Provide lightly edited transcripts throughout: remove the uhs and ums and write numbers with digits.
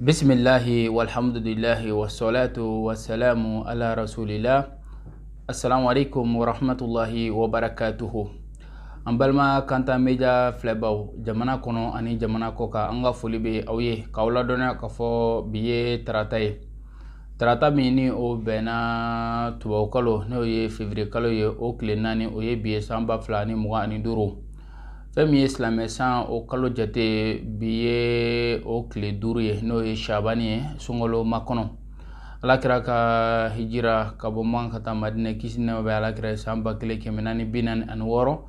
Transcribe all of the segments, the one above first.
Bisimilahi walhamdulilahi wasolatu wasalamu ala rasulillah. Assalamu alaikum warahmatullahi wabarakatuhu. An balima Kanta Media filɛbaw, jamana kɔnɔ ani jamana kɔ kan, an ka foli bɛ aw ye k'aw ladɔnniya k'a fɔ bi ye tarata ye, tarata min ni o bɛnna tubabukalo, n'o ye février kalo ye, o tile 4, o ye bi ye, san 2025. Fɛn min ye silamɛ san o kalo jate, bi ye o tile 5 ye, n'o ye sabani ye, sunkalo makɔnɔ. Alakira ka hijira ka bɔ Makan ka taa Madinɛ, kisi nɛɛma bɛ Alakira ye, san 1446,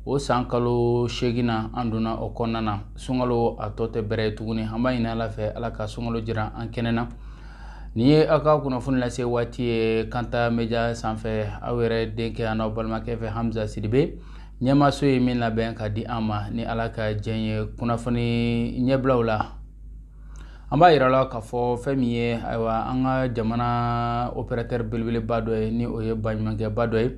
o san kalo 8 na, an donna o kɔnɔna na. Sunkalo a tɔ tɛ bɛrɛ ye tuguni. An b'a ɲini Ala fɛ, Ala ka sunkalo jira an kɛnɛ na. Nin ye aw ka kunnafoni lase waati ye Kanta Media sanfɛ, aw yɛrɛ denkɛ an'aw balimakɛ fɛ, Hamza Sidibe. Ɲɛmaso ye min labɛn ka di an ma, ni Ala ka diɲɛ ye, kunnafoni ɲɛbilaw la, an b'a yira la k'a fɔ fɛn min ye, ayiwa, an ka jamana opérateur belebeleba dɔ ye, ni o ye baɲumankɛba dɔ ye,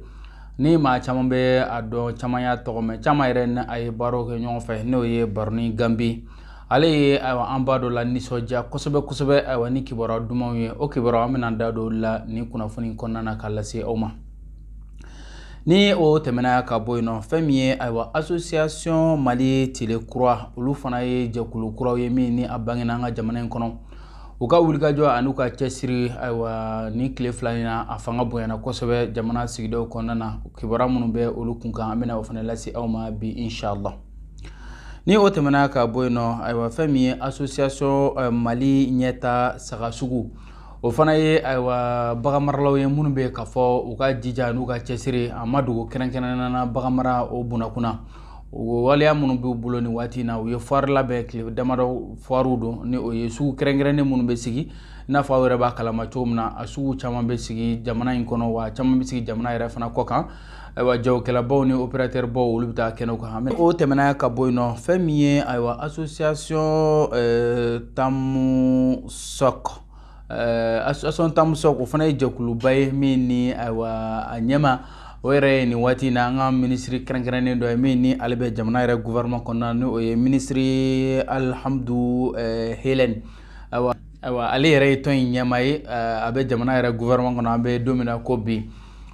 ni maa caman bɛ a dɔn, caman y'a tɔgɔ mɛn, caman yɛrɛ ni a ye baaraw kɛ ɲɔgɔn fɛ, n'o ye Baroni Gambi. Ale ye, ayiwa, an ba dɔ la nisɔndiya kosɛbɛ kosɛbɛ, ayiwa, ni kibaruya dumanw ye. O kibaruya, an bɛna da don la ni kunnafoni kɔnɔna na k'a lase aw ma. Ni o tɛmɛna ka bɔ yen nɔ, fɛn min ye, ayiwa, association Mali Télé Kura, olu fana ye jɛkulu kuraw ye min ni a bangena an ka jamana in kɔnɔ. U ka wulikajɔ ani ka cɛsiri, ayiwa, ni tile 2 in na, a fanga bonyana kosɛbɛ jamana sigidaw kɔnɔna na. Kibaruya minnu bɛ olu kun kan, an bɛna o fana lase aw ma bi, inshallah. Ni o tɛmɛna ka bɔ yen nɔ, ayiwa, fɛn min ye association Mali Ɲɛta Sagasugu, o fana ye, ayiwa, baganmaralaw ye minnu bɛ k'a fɔ u ka jija n'u ka cɛsiri, a ma dogo, kɛrɛnkɛrɛnnenya na baganmara o bunakun. O waleya minnu b'u bolo nin waati in na, u ye foire labɛn tile damadɔ. Foirew don, ni o ye sugu kɛrɛnkɛrɛnnen minnu bɛ sigi, i n'a fɔ aw yɛrɛ b'a kalama cogo min na, a sugu caman bɛ sigi jamana in kɔnɔ, wa caman bɛ sigi jamana yɛrɛ fana kɔ kan. Ayiwa, jagokɛlabaw ni opérateur baw, olu bɛ taa kɛnɛw kan. O tɛmɛna ka bɔ yen nɔ, fɛn min ye, ayiwa, association Tamu Sok, association Tamu Sok, o fana ye jɛkuluba ye min ni, ayiwa, a ɲɛma o yɛrɛ ye nin waati in na an ka minisiri kɛrɛnkɛrɛnnen dɔ ye, min ni ale bɛ jamana yɛrɛ gouvernement kɔnɔna, ni o ye minisiri Alhamdu Helen. Ayiwa, ale yɛrɛ ye tɔn in ɲɛmaa ye, a bɛ jamana yɛrɛ gouvernement kɔnɔ. An bɛ don min na ko bi,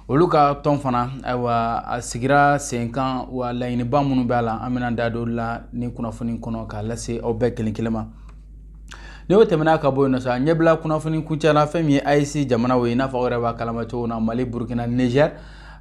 olu ka tɔn fana, ayiwa, a sigira sen kan, wa laɲiniba minnu b'a la, an bɛna da don la ni kunnafoni kɔnɔ k'a lase aw bɛɛ kelen kelen ma. Ni o tɛmɛna ka bɔ yen nɔ sa, ɲɛbila kunnafoni kuncɛla, fɛn min ye AES jamanaw ye, i n'a fɔ aw yɛrɛ b'a kalama cogo min na, Mali, Burukina, Niger,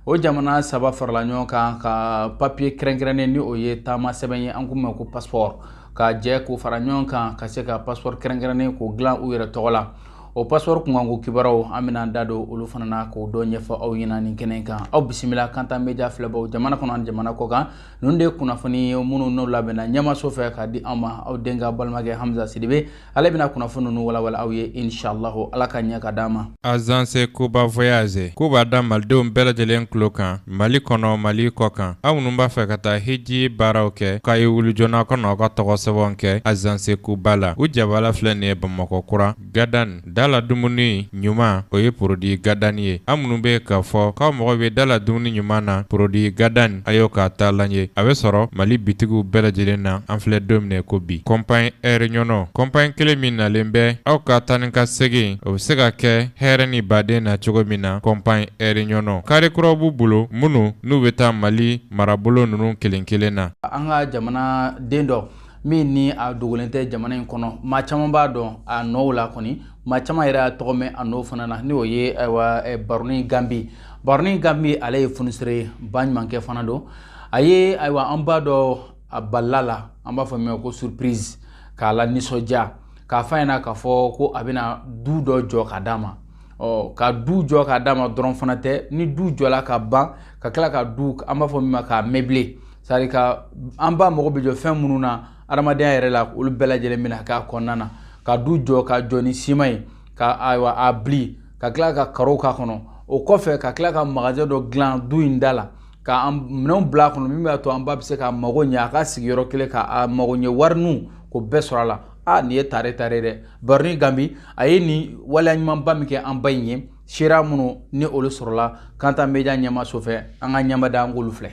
o jamana saba farala ɲɔgɔn kan ka papier kɛrɛnkɛrɛnnen, ni o ye taama sɛbɛn ye, an k'u ma ko passeport, ka jɛ k'o fara ɲɔgɔn kan ka se ka passeport kɛrɛnkɛrɛnnen k'o dilan u yɛrɛ tɔgɔ la. O passeport kunkanko kibaruyaw, an bɛna da don olu fana na k'o dɔ ɲɛfɔ aw ɲɛna nin kɛnɛ kan. Aw bisimila Kanta Media filɛbaw, jamana kɔnɔ ani jamana kɔ kan. Ninnu de ye kunnafoni ye minnu n'o labɛnna ɲɛmaso fɛ ka di an ma. Aw denkɛ, balimakɛ Hamza Sidibe, ale bɛna kunnafoni ninnu walawala aw ye, inshallah. Ala ka ɲɛ ka d'an ma. Agence Kuba Voyage k'u b'a da malidenw bɛɛ lajɛlen tulo kan, Mali kɔnɔ, Mali kɔ kan, aw minnu b'a fɛ ka taa hiji baaraw kɛ, k'a ye wuli joona kɔnɔ aw ka tɔgɔ sɛbɛnw kɛ Agence Kuba la. U jabala filɛ nin ye Bamakɔ kura Gadan. Dala dumuni ɲuman, o ye produit Gadan ye. An minnu bɛ k'a fɔ k'aw mago bɛ dala dumuni ɲuman na, produit Gadan, a y'o k'a taalan ye. A bɛ sɔrɔ Mali bitigiw bɛɛ lajɛlen na, an filɛ don min ko bi. Compagnie Air Ɲɔnɔ, compagnie kelen min nalen bɛ aw ka taa ni ka segin, o bɛ se ka kɛ hɛrɛ ni baden na cogo min na. Compagnie Air Ɲɔnɔ, kari kuraw b'u bolo minnu n'u bɛ taa Mali marabolo ninnu kelen kelen na. An ka jamana den dɔ min ni a dogolen tɛ jamana in kɔnɔ, maa caman b'a dɔn a nɔw la kɔni, maa caman yɛrɛ y'a tɔgɔ mɛn a nɔ fana na, ni o ye, ayiwa, Baroni Gambi. Baroni Gambi, ale ye funisere ye, baɲumankɛ fana don. A ye, ayiwa, an b'a dɔn a balila la, an b'a fɔ min ma ko surprise, k'a la nisɔndiya, k'a fɔ a ɲɛna k'a fɔ ko a bɛna du dɔ jɔ ka d'a ma. Ɔ, ka du jɔ ka d'a ma dɔrɔn fana tɛ, ni du jɔla ka ban, ka tila ka du, an b'a fɔ min ma k'a meubler, c'est à dire ka an ba mago bɛ jɔ fɛn minnu na adamadenya yɛrɛ la, olu bɛɛ lajɛlen bɛna k'a kɔnɔna na. Ka du jɔ, ka jɔ ni siman ye, ka, ayiwa, a bili, ka tila ka carreau k'a kɔnɔ. O kɔfɛ, ka tila ka magasin dɔ dilan du in da la, ka minɛnw bila a kɔnɔ min b'a to an ba bɛ se ka mago ɲɛ, a ka sigiyɔrɔ kelen, ka a mago ɲɛ wariniw k'o bɛɛ sɔrɔ a la. A nin ye tare tare dɛ! Baroni Gambi, a ye nin waleya ɲumanba min kɛ an ba in ye, seereya minnu ni olu sɔrɔla Kanta Media ɲɛmaso fɛ, an ka ɲɛmada, an k'olu filɛ.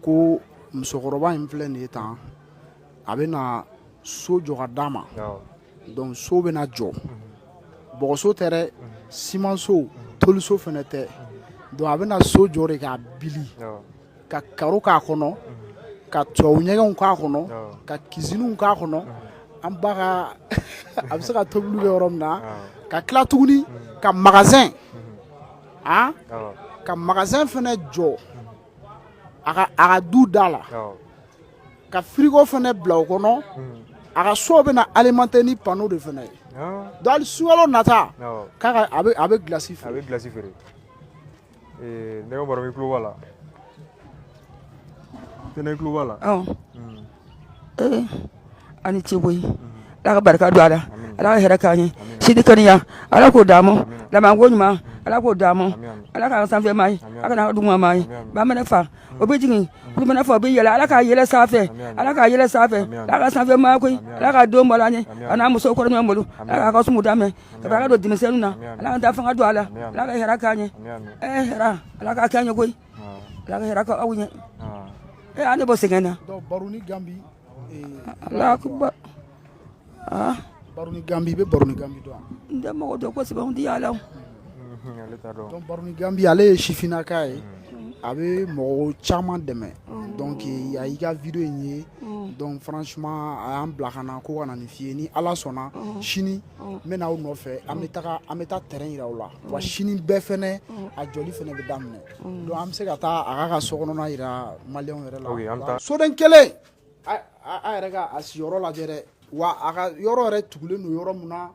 Ko musokɔrɔba in filɛ nin ye tan, a bɛ na so jɔ ka d'a ma. Donc so bɛna jɔ, bɔgɔso tɛ dɛ, simanso, toliso fana tɛ. Donc a bɛna so jɔ de k'a bili, ka carreau k'a kɔnɔ, ka tubabu ɲɛgɛnw k'a kɔnɔ, ka cuisinew k'a kɔnɔ, an ba ka a bɛ se ka tobili kɛ yɔrɔ min na, ka tila tuguni ka magasin, ah, ka magasin fana jɔ a ka du da la, ka frigo fana bila o kɔnɔ. A ka so bɛna alimenter ni panneau de fana ye. Donc hali sunkalo nata, k'a a bɛ glace feere. A bɛ glace feere. Ne ka baro, i tulo b'a la, tɛnɛ, i tulo b'a la. Ee, a ni ce koyi. Ala ka barika don a la, Ala ka hɛrɛ k'an ye. Sidi kɛnɛya, Ala k'o d'an ma. Labanko ɲuman, Ala k'o d'an ma. Ala k'an sanfɛ maa ye, Ala k'an duguma maa ye. Ba mana fa, o bɛ jigin, kulu mana fa, o bɛ yɛlɛ. Ala k'a yɛlɛ sanfɛ, Ala k'a yɛlɛ sanfɛ, Ala ka sanfɛ maa koyi. Ala ka denw balo an ye, a n'a muso kɔrɔ ɲɔgɔn bolo. Ala k'a ka sumu daminɛ ka barika don denmisɛnninw na. Ala ka taa fanga don a la. Ala ka hɛrɛ k'an ye. Ɛɛ, hɛrɛ, Ala k'a k'an ye koyi. Ala ka hɛrɛ k'aw ɲɛ. Ee, an ne bɔ sɛgɛn na. Donc Baroni Gambi. Ala akubar, ah. Baroni Gambi, i bɛ Baroni Gambi dɔn? N tɛ mɔgɔ dɔn kosɛbɛ, n tɛ yaala. Donc Baroni Gambi, ale ye sifinnaka ye, a bɛ mɔgɔ caman dɛmɛ. Donc a y'i ka vidéo in ye. Donc franchement, a y'an bila ka na ko ka na nin f'i ye. Ni Ala sɔnna, sini n bɛ n'aw nɔfɛ, an bɛ taga, an bɛ taa terrain yira aw la. Wa sini bɛɛ fɛnɛ, a jɔli fɛnɛ bɛ daminɛ. Donc an bɛ se ka taa a k'a ka sokɔnɔna yira maliyɛnw yɛrɛ la. Soden kelen, a yɛrɛ ka a sigiyɔrɔ lajɛ dɛ. Wa a ka yɔrɔ yɛrɛ tugulen don yɔrɔ min na,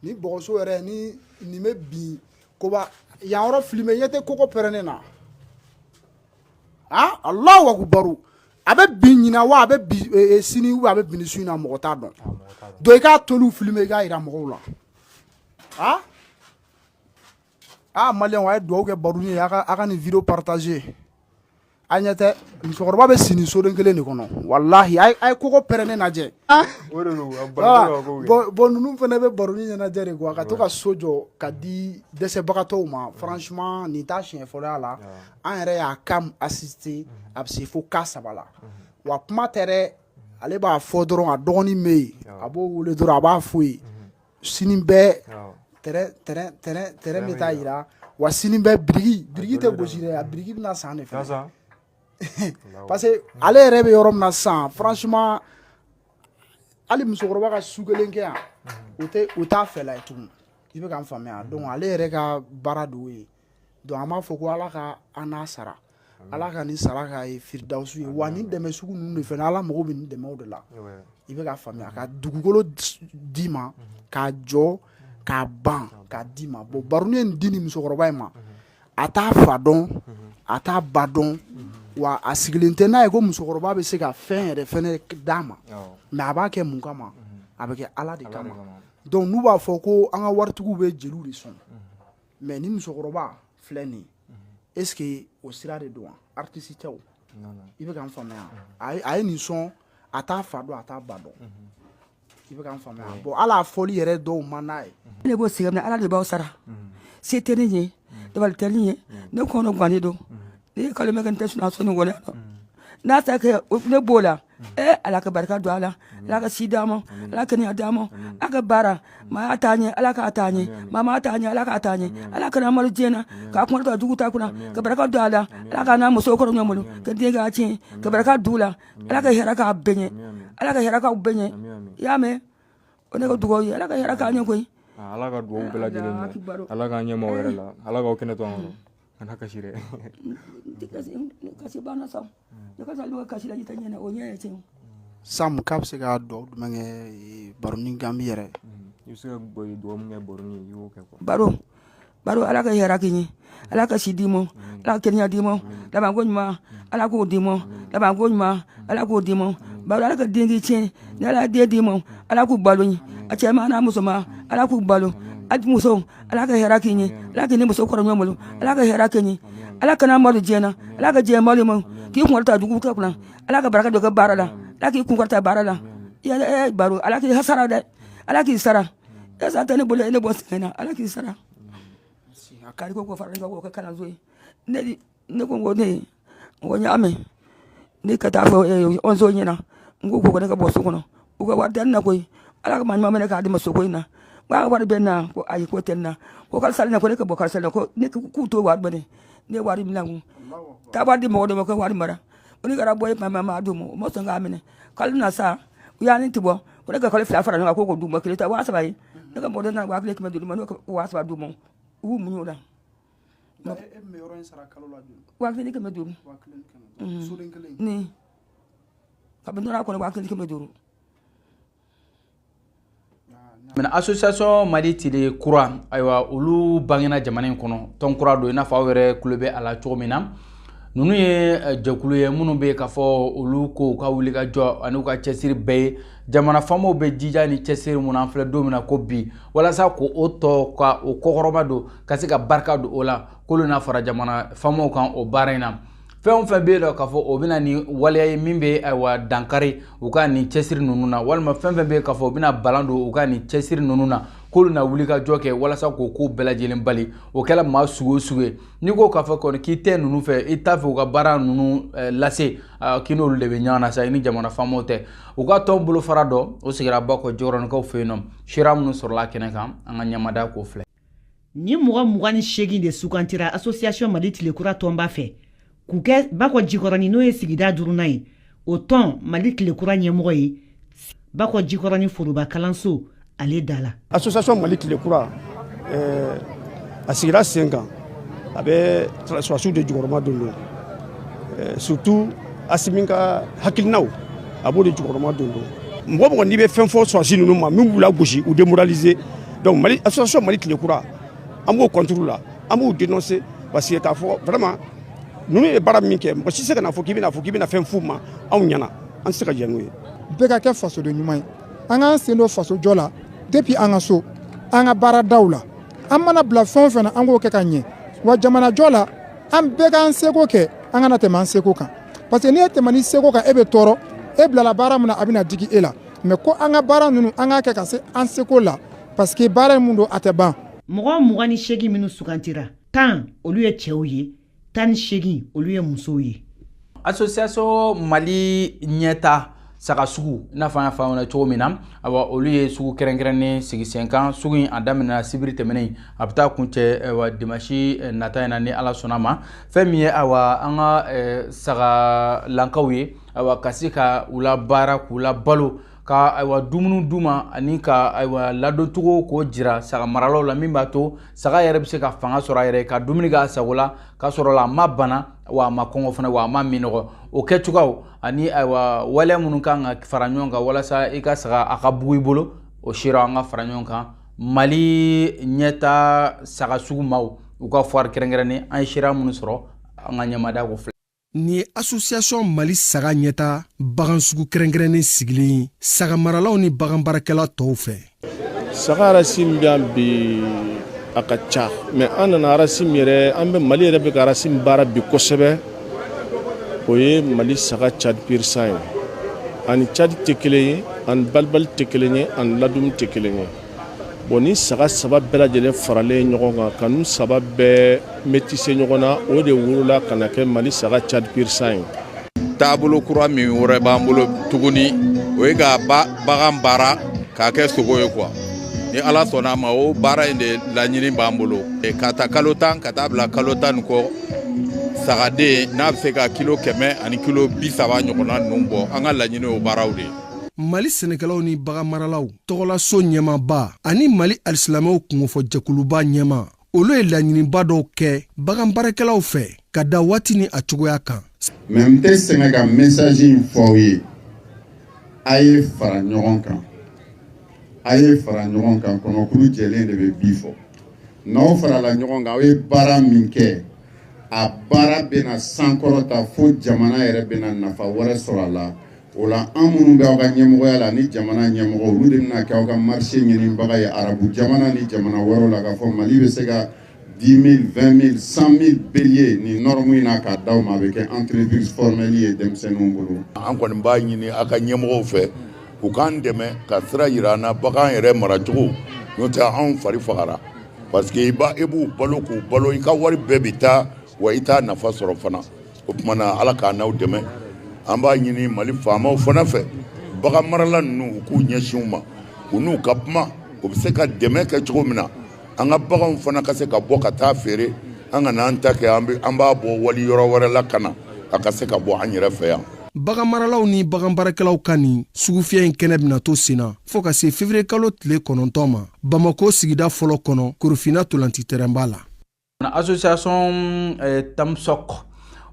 ni bɔgɔso yɛrɛ ni nin bɛ bin koba yan yɔrɔ filime ɲɛ tɛ koko pɛrɛnnen na. Ah, Alahu akubaru! A bɛ bin ɲina wa, a bɛ bin sini ou a bɛ bin su in na, mɔgɔ t'a dɔn. Donc i k'a toliw filime, i k'a yira mɔgɔw la. Ah ah, maliyɛnw, a ye dugawu kɛ Baroni ye, a ka nin vidéo partager. A ɲɛ tɛ musokɔrɔba bɛ sini soden kelen de kɔnɔ. Walahi, a ye koko pɛrɛnnen lajɛ. Bon, ninnu fana bɛ Baroni ɲɛnajɛ de quoi, ka to ka so jɔ ka di dɛsɛbagatɔw ma. Franchement, nin t'a siɲɛ fɔlɔ y'a la. An yɛrɛ y'a cas assister, a bɛ se fo cas 3 la. Wa kuma tɛ dɛ, ale b'a fɔ dɔrɔn, a dɔgɔnin bɛ yen, a b'o wele dɔrɔn, a b'a fɔ ye. Sini bɛɛ terrain bɛ taa yira. Wa sini bɛɛ, biriki tɛ gosi dɛ, a biriki bɛna san de fɛ, parce que ale yɛrɛ bɛ yɔrɔ min na sisan, franchement, hali musokɔrɔba ka su kelen kɛ yan, o tɛ, o t'a fɛla ye tugun. I bɛ ka n faamuya? Donc ale yɛrɛ ka baara de y'o ye. Donc an b'a fɔ ko Ala ka an n'a sara, Ala ka nin sara k'a ye firidawusu ye. Wa nin dɛmɛ sugu ninnu de fɛnɛ, Ala mago bɛ nin dɛmɛw de la. I bɛ ka faamuya? Ka dugukolo d'i ma, k'a jɔ k'a ban k'a d'i ma. Bon, Baroni ye nin di nin musokɔrɔba in ma, a t'a fa dɔn, a t'a ba dɔn, wa a sigilen tɛ n'a ye ko musokɔrɔba bɛ se ka fɛn yɛrɛ fɛnɛ d'a ma. Mais a b'a kɛ mun kama? A bɛ kɛ Ala de kama. Donc n'u b'a fɔ ko an ka waritigiw bɛ jeliw de sɔn, mais ni musokɔrɔba filɛ nin ye, est ce que o sira de don wa? Artiste tɛ o. I bɛ ka n faamuya? A ye nin sɔn, a t'a fa dɔn, a t'a ba dɔn. I bɛ ka n faamuya? Bon, hali a fɔli yɛrɛ dɔw man d'a ye. Ne b'o sɛgɛn min na, Ala de b'aw sara. Se tɛ ne ye, dabali tɛ ne ye, ne kɔnɔ gannen don. Ne ye kalo min kɛ, n tɛ sunɔgɔ so nin kɔnɔ yan nɔ. N'a ta kɛ ne b'o la. Ee, Ala ka barika don a la, Ala ka si d'a ma, Ala ka kɛnɛya d'a ma. A ka baara maa y'a taa ɲɛ, Ala k'a taa ɲɛ. Maa m'a taa ɲɛ, Ala k'a taa ɲɛ. Ala kana malo diɲɛ na k'a kuma ta jugu ta kunna, ka barika don a la. Ala k'a n'a muso kɔrɔ ɲɔgɔn bolo, ka den k'a tiɲɛ, ka barika don u la. Ala ka hɛrɛ k'a bɛɛ ɲɛ, Ala ka hɛrɛ k'aw bɛɛ ɲɛ. I y'a mɛn? O ne ka dugawu ye, Ala ka hɛrɛ k'a ɲɛ koyi. Ala ka dugawu bɛɛ lajɛlen minɛ, Ala k'an ɲɛmaaw yɛrɛ la, Ala k'aw kɛnɛ to an kɔrɔ, kana kasi dɛ. Kasi kasi banna sa, ne ka sali kasi la, i tɛ ɲɛna o ɲɛ ye tiɲɛ. Sam, k'a bɛ se ka dugawu jumɛn kɛ Baroni Gambi yɛrɛ? I bɛ se ka dugawu min kɛ Baroni ye, i y'o kɛ quoi. Baro, baro, Ala ka hɛrɛ k'i ye, Ala ka si d'i ma, Ala ka kɛnɛya d'i ma, labanko ɲuman, Ala k'o d'i ma, labanko ɲuman, Ala k'o d'i ma. Baro, Ala ka den k'i tiɲɛ. Ni Ala ye den d'i ma, Ala k'u balo ye, a cɛ ma n'a muso ma, Ala k'u balo. A muso, Ala ka hɛrɛ k'i ye, Ala k'i ni muso kɔrɔ ɲɔgɔn bolo, Ala ka hɛrɛ k'i ye. Ala kana malo diɲɛ na, Ala ka diɲɛ malo ma k'i kun kɔrɔta jugu kɛ kunna. Ala ka barika don ka baara la, Ala k'i kun kɔrɔta baara la. Baro, Ala k'i sara dɛ, Ala k'i sara. E sa tɛ ne bolo, e ne bɔ sɛgɛn na, Ala k'i sara. A kari ko fara ne kan k'o kɛ kalanso ye. Ne ne ko n ko ne n ko n y'a mɛn. Ne ka taa fɔ ɔnso ɲɛna, n ko ko ne ka bɔ so kɔnɔ, u ka wari tɛ ne na koyi. Ala ka maa ɲuman minɛ k'a di ma soko in na. Ko a wari bɛ n na, ko ayi, k'o tɛ n na. Ko karisa na, ko ne ka bɔ karisa la, ko ne k'u to wari bɛ ne ne ye wari minɛ kun taa wari di mɔgɔ dɔ ma ko wari mara. Ko ne kɛra bɔ ye ma ma d'u ma, o ma sɔn k'a minɛ. Kalo na sa, u y'a ni ti bɔ, ko ne ka kalo 2 fara ɲɔgɔn kan, ko k'o d'u ma. Kile ta 3000 ye. Ne ka mɔgɔ dɔ nana 1500 ma, n'o ka 3000 d'u ma, u b'u muɲu o la. E bɛ yɔrɔ in sara kalo la joli? 1500. 1500, soden kelen? Ni kabini nɔrɔ a kɔnɔ, 1500. Mɛ association Mali Tile Kura, ayiwa, olu bangena jamana in kɔnɔ, tɔn kura don, i n'a fɔ aw yɛrɛ tulo bɛ a la cogo min na. Ninnu ye jɛkulu ye minnu bɛ k'a fɔ olu ko u ka wuli ka jɔ ani u ka cɛsiri bɛɛ ye jamana faamaw bɛ jija ni cɛsiri mun na, an filɛ don min na ko bi, walasa k'o tɔ ka o kɔkɔrɔma don, ka se ka barika don o la, k'olu n'a fara jamana faamaw kan o baara in na. Fɛn o fɛn bɛ yen nɔ k'a fɔ o bɛna ni waleya ye min bɛ, ayiwa, dankari u ka nin cɛsiri ninnu na, walima fɛn fɛn bɛ yen k'a fɔ o bɛna balan don u ka nin cɛsiri ninnu na, k'olu na wuli ka jɔ kɛ walasa k'o ko bɛɛ lajɛlen bali. O kɛla maa sugu o sugu ye, n'i ko k'a fɔ kɔni k'i tɛ ninnu fɛ, i t'a fɛ u ka baara ninnu lase, k'i n'olu de bɛ ɲɔgɔn na sa, i ni jamana faamaw tɛ. U ka tɔn bolofara dɔ o sigira Bakɔ Jikɔrɔnikaw fɛ yen nɔ. Sira minnu sɔrɔla kɛnɛ kan, an ka ɲɛmada k'o filɛ. Ni mɔgɔ 28 de sugantira association Mali Tilekura tɔnba fɛ k'u kɛ Bakɔ Jikɔrɔni, n'o ye sigida duurunan ye, o tɔn Mali Tilekura ɲɛmɔgɔ ye, Bakɔ Jikɔrɔni foroba kalanso ale da la. Association Mali Tilekura, a sigira sen kan, a bɛ sɔrɔdasiw de jukɔrɔma don don, surtout Asimi ka hakilinaw, a b'o de jukɔrɔma don don. Mɔgɔ mɔgɔ n'i bɛ fɛn fɔ sɔrɔdasi ninnu ma min b'u lagosi, u démoraliser, donc Mali association Mali Tilekura, an b'o contre la, an b'u dénoncer, parce que k'a fɔ vraiment ninnu ye baara min kɛ, mɔgɔ si tɛ se ka na fɔ k'i bɛna fɔ k'i bɛna fɛn f'u ma anw ɲɛna, an tɛ se ka jɛn n'o ye. Bɛɛ ka kɛ fasoden ɲuman ye, an k'an sen don fasojɔ la depuis an ka so, an ka baaradaw la, an mana bila fɛn o fɛn na, an k'o kɛ ka ɲɛ. Wa jamanajɔ la, an bɛɛ k'an seko kɛ, an kana tɛmɛ an seko kan, parce que n'i ye tɛmɛ n'i seko kan, e bɛ tɔɔrɔ. E bilala baara min na, a bɛna digi e la. Mais ko an ka baara ninnu, an k'a kɛ ka se an seko la, parce que baara in mun don, a tɛ ban. Mɔgɔ 28 minnu sugantira, 10 olu ye cɛw ye, 18 olu ye musow ye. Association Mali Ɲɛta saga sugu, i n'a fɔ an y'a fɔ aw ɲɛna cogo min na, ayiwa, olu ye sugu kɛrɛnkɛrɛnnen sigi sen kan. Sugu in a daminɛna sibiri tɛmɛnen, a bɛ taa kuncɛ, ayiwa, dimanche nata in na, ni Ala sɔnna ma. Fɛn min ye, ayiwa, an ka sagalankaw ye, ayiwa, ka se ka u la baara, k'u la balo, ka, ayiwa, dumuni d'u ma, ani ka, ayiwa, ladoncogo k'o jira saga maralaw la, min b'a to saga yɛrɛ bɛ se ka fanga sɔrɔ a yɛrɛ ye, ka dumuni k'a sago la, k'a sɔrɔ la a ma bana, wa a ma kɔngɔ fana, wa a ma minɔgɔ. O kɛcogoyaw ani, ayiwa, waleya minnu kan ka fara ɲɔgɔn kan walasa i ka saga a ka bugu i bolo, o sera an ka fara ɲɔgɔn kan. Mali Ɲɛta saga sugu maaw u ka foire kɛrɛnkɛrɛnnen, an ye sira minnu sɔrɔ, an ka ɲɛmada ko filɛ. Nin ye association Mali Saga Ɲɛta bagan sugu kɛrɛnkɛrɛnnen sigilen saga maralaw ni bagan baarakɛla tɔw fɛ. Saga race min bɛ yan bi, a ka ca, mais an nana race min yɛrɛ, an bɛ Mali yɛrɛ bɛ ka race min baara bi kosɛbɛ, o ye Mali saga Tchad pur sang ye. Ani Tchad tɛ kelen ye, ani balibali tɛ kelen ye, ani ladumu tɛ kelen ye. Bon, ni saga saba bɛɛ lajɛlen faralen ɲɔgɔn kan, ka n'u saba bɛɛ métissé ɲɔgɔn na, o de wolola ka na kɛ Mali saga Tchad pur sang ye. Taabolo kura min wɛrɛ b'an bolo tuguni, o ye ka bagan baara k'a kɛ sogo ye quoi. Ni Ala sɔnna a ma, o baara in de laɲini b'an bolo, ka ta kalo 10 ka taa bila kalo 10 ni kɔ, sagaden n'a bɛ se ka kilo 100 ani kilo 30 ɲɔgɔnna ninnu bɔ, an ka laɲini o baaraw de ye. Mali sɛnɛkɛlaw ni baganmaralaw tɔgɔlaso ɲɛmaaba ani Mali alisilamɛw kungofɔjɛkuluba ɲɛma, olu ye laɲiniba dɔw kɛ bagan baarakɛlaw fɛ ka da waati ni a cogoya kan. Mais n tɛ sɛgɛn ka message in fɔ aw ye: a ye fara ɲɔgɔn kan, a ye fara ɲɔgɔn kan. Kɔnɔkulu jɛlen de bɛ bi fɔ. N'aw farala ɲɔgɔn kan, aw ye baara min kɛ, a baara bɛna sankɔrɔta fo jamana yɛrɛ bɛna nafa wɛrɛ sɔrɔ a la. O la, an minnu bɛ aw ka ɲɛmɔgɔya la ni jamana ɲɛmɔgɔ, olu de bɛna kɛ aw ka marché ɲinibaga ye arabu jamana ni jamana wɛrɛw la, k'a fɔ Mali bɛ se ka 10 000, 20 000, 100 000 béliers nin norme in na k'a d'aw ma. A bɛ kɛ entreprise formelle ye denmisɛnninw bolo. An kɔni b'a ɲini aw ka ɲɛmɔgɔw fɛ, u k'an dɛmɛ ka sira yira an na bagan yɛrɛ maracogo, n'o tɛ anw fari fagara, parce que i b'a e b'u balo k'u balo, i ka wari bɛɛ bɛ taa, wa i t'a nafa sɔrɔ fana. O tuma na, Ala k'an n'aw dɛmɛ. An b'a ɲini Mali faamaw fana fɛ, bagan marala ninnu, u k'u ɲɛsin u ma. U n'u ka kuma, u bɛ se ka dɛmɛ kɛ cogo min na, an ka baganw fana ka se ka bɔ ka taa feere, an kana an ta kɛ an b'a bɔ wali yɔrɔ wɛrɛ la ka na, a ka se ka bɔ an yɛrɛ fɛ yan. Baganmaralaw ni baganbaarakɛlaw ka nin sugufiyɛ in kɛnɛ bɛna to senna fɔɔ ka se février kalo tile 9 ma, Bamako sigida fɔlɔ kɔnɔ, Korofina tolanci tɛrɛnba la. Association Tamsok,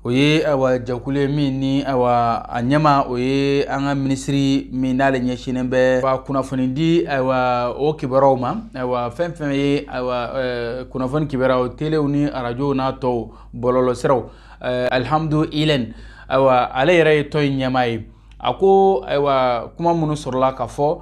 o ye ayiwa jɛkulu ye min ni ayiwa a ɲɛma, o ye an ka minisiri min n'ale ɲɛsinnen bɛ wa kunnafoni di ayiwa o kibaruyaw ma. Ayiwa, fɛn fɛn ye ayiwa kunnafoni kibaruyaw, telew ni arajow n'a tɔw, bɔlɔlɔsiraw, Alihamdu Ilen, ayiwa ale yɛrɛ ye tɔn in ɲɛmaa ye. A ko ayiwa kuma minnu sɔrɔla ka fɔ,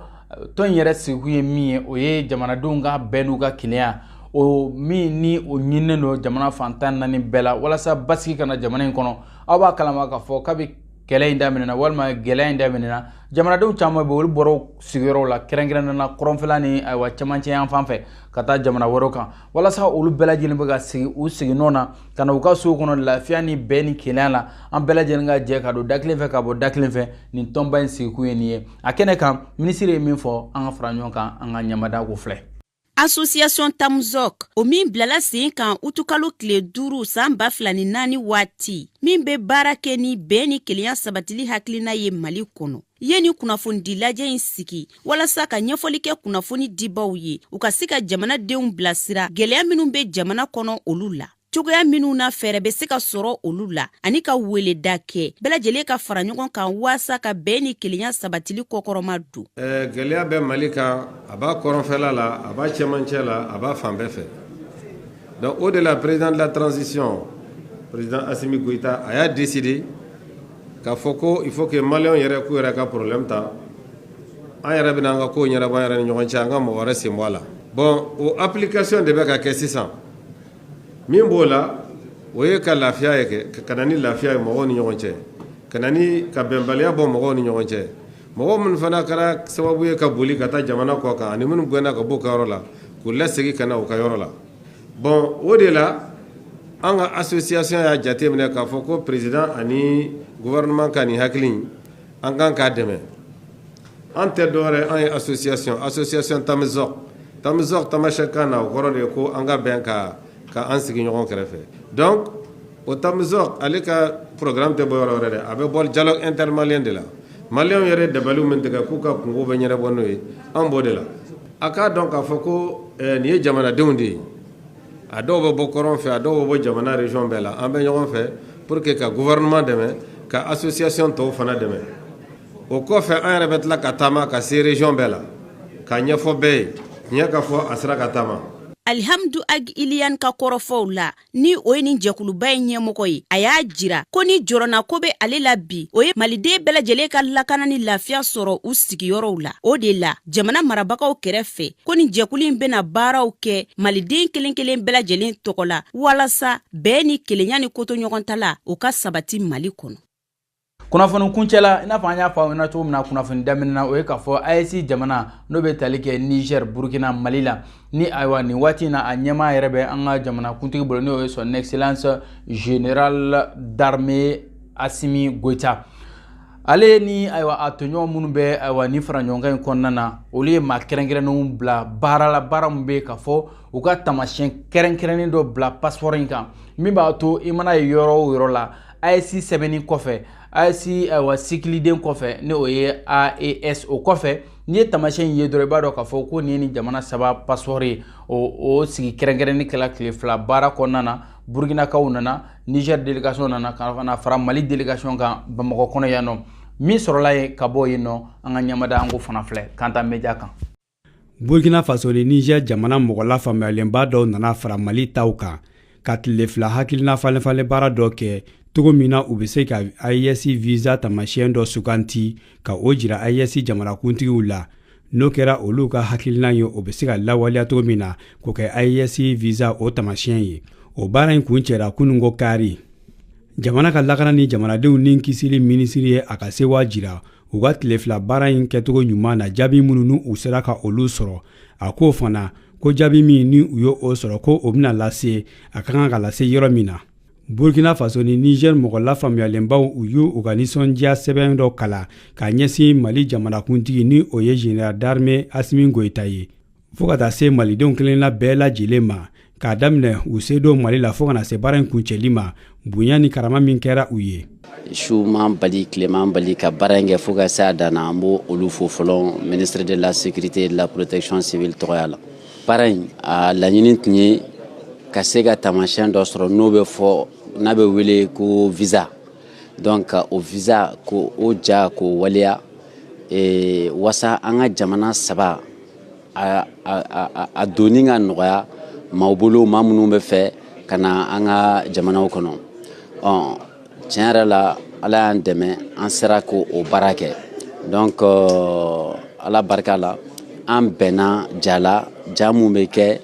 tɔn in yɛrɛ sigikun ye min ye, o ye jamanadenw ka bɛn n'u ka kelenya, o min ni o ɲininen don jamana fan 14 bɛɛ la, walasa basigi ka na jamana in kɔnɔ. Aw b'a kalama k'a fɔ kabi kɛlɛ in daminɛna walima gɛlɛya in daminɛna, jamanadenw caman bɛ, olu bɔra sigiyɔrɔw la, kɛrɛnkɛrɛnnenya la kɔrɔnfɛla ni ayiwa cɛmancɛ yan fan fɛ ka taa jamana wɛrɛw kan, walasa olu bɛɛ lajɛlen bɛ ka sigi u siginɔ na ka na u ka sow kɔnɔ lafiya ni bɛn ni kelenya la. An bɛɛ lajɛlen ka jɛ ka don da kelen fɛ ka bɔ da kelen fɛ. Nin tɔnba in sigikun ye nin ye. A kɛnɛ kan, minisiri ye min fɔ, an ka fara ɲɔgɔn kan, an ka ɲamada ko filɛ. Association Tamzok, o min bilala sen kan utukalo tile 5 san 2004 waati, min bɛ baara kɛ ni bɛn ni kelenya sabatili hakilina ye Mali kɔnɔ, ye ni kunnafonidi lajɛ in sigi walasa ka ɲɛfɔli kɛ kunnafoni dibaw ye, u ka se ka jamanadenw bilasira gwɛlɛya minw bɛ jamana kɔnɔ olu la, cogoya minw na fɛɛrɛ bɛ se ka sɔrɔ olu la, ani ka weleda kɛ bɛɛ lajɛlen ka fara ɲɔgɔn kan waasa ka bɛn ni kelenya sabatili kɔkɔrɔma don. Gɛlɛya bɛ Mali kan, a b'a kɔrɔnfɛla la, a b'a cɛmancɛ la, a b'a fan bɛɛ fɛ. Donc o de la, président de la transition, président Assimi Goïta, a y'a décidé k'a fɔ ko il faut que maliyɛnw yɛrɛ k'u yɛrɛ ka problème ta, an yɛrɛ bɛna an ka kow ɲɛnabɔ an yɛrɛ ni ɲɔgɔn cɛ, an ka mɔgɔ wɛrɛ sen bɔ a la. Bon, o application de bɛ ka kɛ sisan. Min b'o la, o ye ka lafiya ye kɛ, ka na ni lafiya ye mɔgɔw ni ɲɔgɔn cɛ, ka na ni ka bɛnbaliya bɔ mɔgɔw ni ɲɔgɔn cɛ, mɔgɔ minnu fana kɛra sababu ye ka boli ka taa jamana kɔ kan, ani minnu gɛnna ka bɔ u ka yɔrɔ la, k'u lasegin ka na u ka yɔrɔ la. Bon, o de la an ka association y'a jateminɛ k'a fɔ ko président ani gouvernement ka nin hakili, an kan k'a dɛmɛ. An tɛ dɔwɛrɛ, an ye association Tamizɔk. Tamizɔk, tamasɛkan na, o kɔrɔ de ye ko an ka bɛn ka an sigi ɲɔgɔn kɛrɛfɛ. Donc o Tamizɔk, ale ka programme tɛ bɔ yɔrɔ wɛrɛ dɛ, a bɛ bɔ dialogue intermalien de la. Maliyɛnw yɛrɛ dabaliw min tigɛ k'u ka kungo bɛ ɲɛnabɔ n'o ye, an b'o de la. A k'a dɔn k'a fɔ ko nin ye jamanadenw de ye, a dɔw bɛ bɔ kɔrɔn fɛ, a dɔw bɛ bɔ jamana région bɛɛ la. An bɛ ɲɔgɔn fɛ pour que ka gouvernement dɛmɛ, ka association tɔw fana dɛmɛ. O kɔfɛ, an yɛrɛ bɛ tila ka taama ka se région bɛɛ la ka ɲɛfɔ bɛɛ ye tiɲɛ ka fɔ a sera ka taama. Alihamdu Ag Iliyan ka kɔrɔfɔw la, ni o ye nin jɛkuluba in ɲɛmɔgɔ ye, a y'a jira ko ni jɔrɔna ko bɛ ale la bi, o ye maliden bɛɛ lajɛlen ka lakana ni lafiya sɔrɔ u sigiyɔrɔw la. O de la, jamana marabagaw kɛrɛfɛ, ko nin jɛkulu in bɛna baaraw kɛ maliden kelen kelen bɛɛ lajɛlen tɔgɔ la, walasa bɛn ni kelenya ni kotoɲɔgɔntala o ka sabati Mali kɔnɔ. Kunnafoni kuncɛ la, i n'a fɔ an y'a fɔ aw ɲɛna cogo min na kunnafoni daminɛ na, o ye k'a fɔ AES jamana n'o bɛ tali kɛ Niger, Burkina, Mali la, ni ayiwa nin waati in na a ɲɛmaa yɛrɛ bɛ an ka jamana kuntigi bolo, n'o ye son excellence général d'armée Assimi Goïta. Ale ni ayiwa a tɔɲɔgɔn minnu bɛ ayiwa ni fara ɲɔgɔnkan in kɔnɔna na, olu ye maa kɛrɛnkɛrɛnnenw bila baara la, baara min bɛ yen k'a fɔ u ka taamasiyɛn kɛrɛnkɛrɛnnen dɔ bila passeport in kan, min b'a to i mana ye yɔrɔ o yɔrɔ la AES sɛbɛnni kɔfɛ, AES ayiwa sikiliden kɔfɛ, ni o ye AES, o kɔfɛ n'i ye taamasiyɛn in ye dɔrɔn, i b'a dɔn k'a fɔ ko nin ye nin jamana saba passeport ye. O sigi kɛrɛnkɛrɛnni kɛla tile 2 baara kɔnɔna na. Burkinakaw nana, Niger délégation nana ka na fara Mali délégation kan Bamakɔ kɔnɔ yan nɔ. Min sɔrɔla yen ka bɔ yen nɔ, an ka ɲɛmada, an k'o fana filɛ Kanta Media kan. Burkina Faso ni Niger jamana mɔgɔ lafaamuyalenba dɔw nana fara Mali taw kan ka tile 2 hakilina falenfalen baara dɔ kɛ, cogo min na u bɛ se ka AES visa taamasiyɛn dɔ suganti ka o jira AES jamanakuntigiw la. N'o kɛra olu ka hakilina ye, o bɛ se ka lawaleya cogo min na k'o kɛ AES visa o taamasiyɛn ye. O baara in kuncɛra kununko kari. Jamana ka lakana ni jamanadenw ni kisili minisiri ye a ka sewa jira u ka tile 2 baara in kɛcogo ɲuman na, jaabi minnu ni u sera ka olu sɔrɔ. A k'o fana ko jaabi min ni u ye o sɔrɔ, ko o bɛna lase a ka kan ka lase yɔrɔ min na. Burkina Faso ni Niger mɔgɔ lafaamuyalenbaw u y'u u ka nisɔndiya sɛbɛn dɔ kalan k'a ɲɛsin Mali jamanakuntigi ni o ye général d'armée Asimi Goyita ye fo ka taa se malidenw kelenna bɛɛ lajɛlen ma k'a daminɛ u sedon Mali la fo ka na se baara in kuncɛli ma bonya ni karama min kɛra u ye. Su m'an bali tile m'an bali ka baara in kɛ fo ka se a dan na an b'o olu fo fɔlɔ ministre de la sécurité et de la protection civile tɔgɔya la baara in a laɲini tun ye ka se ka taamasiyɛn dɔ sɔrɔ n'o bɛ fɔ n'a bɛ wele ko visa donc ka o visa ko o ja k'o waleya e, wasa an ka jamana saba a, a, a, a donni ka nɔgɔya maaw bolo maa minnu bɛ fɛ ka na an ka jamanaw kɔnɔ ɔ tiɲɛ yɛrɛ la ala y'an dɛmɛ an sera k'o baara kɛ donc euh, ala barika la an bɛnna ja la ja mun bɛ kɛ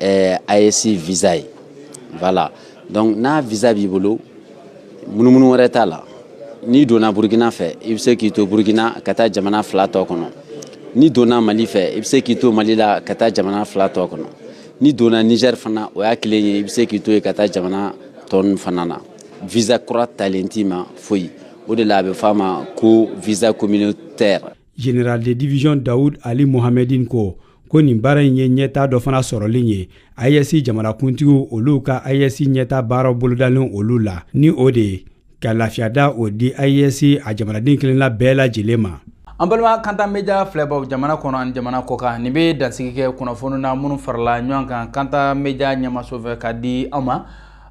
eh, AES visa ye voilà donc n'a visa b'i bolo munumunu wɛrɛ t'a la n'i donna burukina fɛ i bɛ se k'i to burukina ka taa jamana fila tɔ kɔnɔ n'i donna mali fɛ i bɛ se k'i to mali la ka taa jamana fila tɔ kɔnɔ n'i donna niger fana o y'a kelen ye i bɛ se k'i to yen ka taa jamana tɔ ninnu fana na visa kura talen t'i ma foyi o de la a bɛ fɔ a ma ko visa communautaire Général de division Daoud Ali Mohamedine ko ko nin baara in ye ɲɛtaa dɔ fana sɔrɔlen ye AES jamanakuntigiw olu ka AES ɲɛtaa baaraw bolodalen olu la ni o de ye ka lafiyada o di AES a jamanaden kelenna bɛɛ lajɛlen ma. An balima Kanta Media filɛbaw jamana kɔnɔ ani jamana kɔkan nin bɛ dansigi kɛ kunnafoni na minnu farala ɲɔgɔn kan Kanta Media ɲɛmaso fɛ ka di aw ma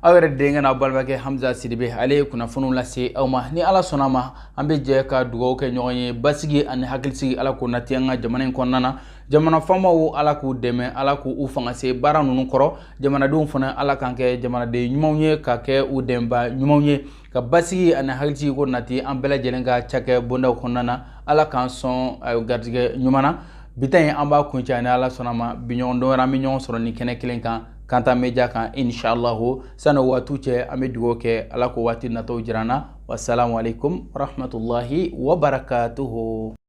aw yɛrɛ denkɛ n'aw balimakɛ Hamza Sidibe ale ye kunnafoniw lase aw ma ni Ala sɔnna ma an bɛ jɛ ka dugawu kɛ ɲɔgɔn ye basigi ani hakilisigi Ala k'o nati an ka jamana in kɔnɔna na jamana faamaw Ala k'u dɛmɛ Ala k'u fanga se baara ninnu kɔrɔ jamanadenw fana Ala k'an kɛ jamanaden ɲumanw ye ka kɛ u dɛmɛba ɲumanw ye ka basigi ani hakilisigi ko nati an bɛɛ lajɛlen ka cakɛ bondaw kɔnɔna na Ala k'an sɔn garijɛgɛ ɲuman na bi ta in an b'a kuncɛ ni Ala sɔnna ma bi ɲɔgɔn don wɛrɛ an bɛ ɲɔgɔn sɔrɔ nin kɛnɛ kelen kan Kanta Media kan inshallah sani waati cɛ an bɛ dugawu kɛ Ala k'o waati nataw jira an na wasalamu alaikum warahmatullahi wabarakatuhu.